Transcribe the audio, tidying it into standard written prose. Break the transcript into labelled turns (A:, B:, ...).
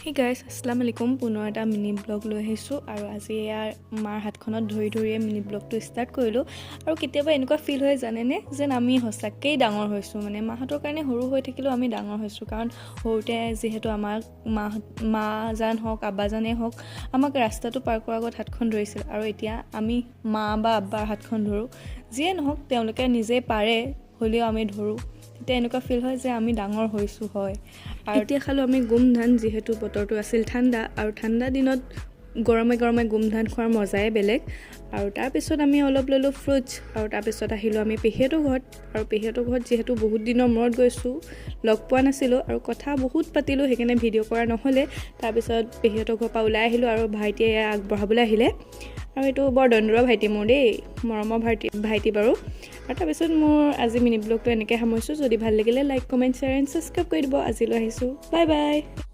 A: Hey guys, আসসালামু আলাইকুম। পুনৰ এটা মিনি ব্লগ লৈ আহিছোঁ আৰু আজি এয়া মাৰ হাতখনত ধৰি ধৰিয়ে মিনি ব্লগটো ষ্টাৰ্ট কৰিলোঁ। আৰু কেতিয়াবা এনেকুৱা ফিল হয় জানেনে, যেন আমি সঁচাকৈয়ে ডাঙৰ হৈছোঁ। মানে মাহঁতৰ কাৰণে সৰু হৈ থাকিলেও আমি ডাঙৰ হৈছোঁ, কাৰণ সৰুতে যিহেতু আমাক মাহঁত, মাজান হওক, আব্বাজানেই হওক, আমাক ৰাস্তাটো পাৰ কৰাৰ আগত হাতখন ধৰিছিল আৰু এতিয়া আমি মা বা আব্বাৰ হাতখন ধৰোঁ। যিয়ে নহওক, তেওঁলোকে নিজে পাৰে, হ'লেও আমি ধৰোঁ। তেতিয়া এনেকুৱা ফিল হয় যে আমি ডাঙৰ হৈছোঁ। হয়, আৰু এতিয়া খালোঁ আমি গোমধান। যিহেতু বতৰটো আছিল ঠাণ্ডা আৰু ঠাণ্ডা দিনত গৰমে গৰমে গোমধান খোৱাৰ মজাই বেলেগ। আৰু তাৰপিছত আমি অলপ ল'লোঁ ফ্ৰুটছ আৰু তাৰপিছত আহিলোঁ আমি পেহীহঁতৰ ঘৰত। আৰু পেহীহঁতৰ ঘৰত যিহেতু বহুত দিনৰ মূৰত গৈছোঁ, লগ পোৱা নাছিলোঁ আৰু কথা বহুত পাতিলোঁ, সেইকাৰণে ভিডিঅ' কৰা নহ'লে। তাৰপিছত পেহীহঁতৰ ঘৰৰ পৰা ওলাই আহিলোঁ আৰু ভাইটিয়ে আগবঢ়াবলৈ আহিলে। আৰু এইটো বৰ দন্দুৰা ভাইটি মোৰ দেই, মৰমৰ ভাইটি ভাইটি বাৰু। আৰু তাৰপিছত মোৰ আজি মিনি ব্লগটো এনেকৈ সামৰিছোঁ। যদি ভাল লাগিলে like, comment, share and subscribe কৰি দিব। আজিলৈ আহিছোঁ, বাই বাই।